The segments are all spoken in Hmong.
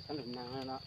Sab lug nag no.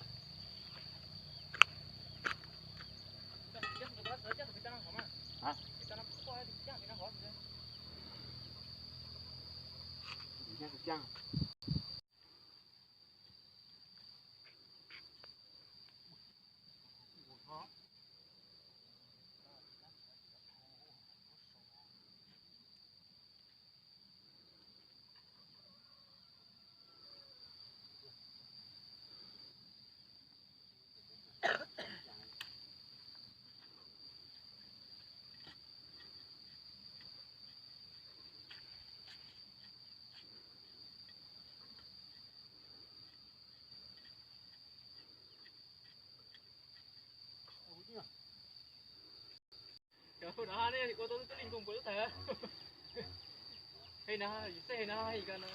Cov no nej ua tau lub tub li nkoos npaum lub tag. Hej na, yus xej hej na, hej ka no.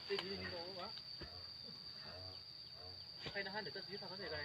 Tej yus li nkoos ua. Hej na, ntawm txoj tsis tag ko tej ko.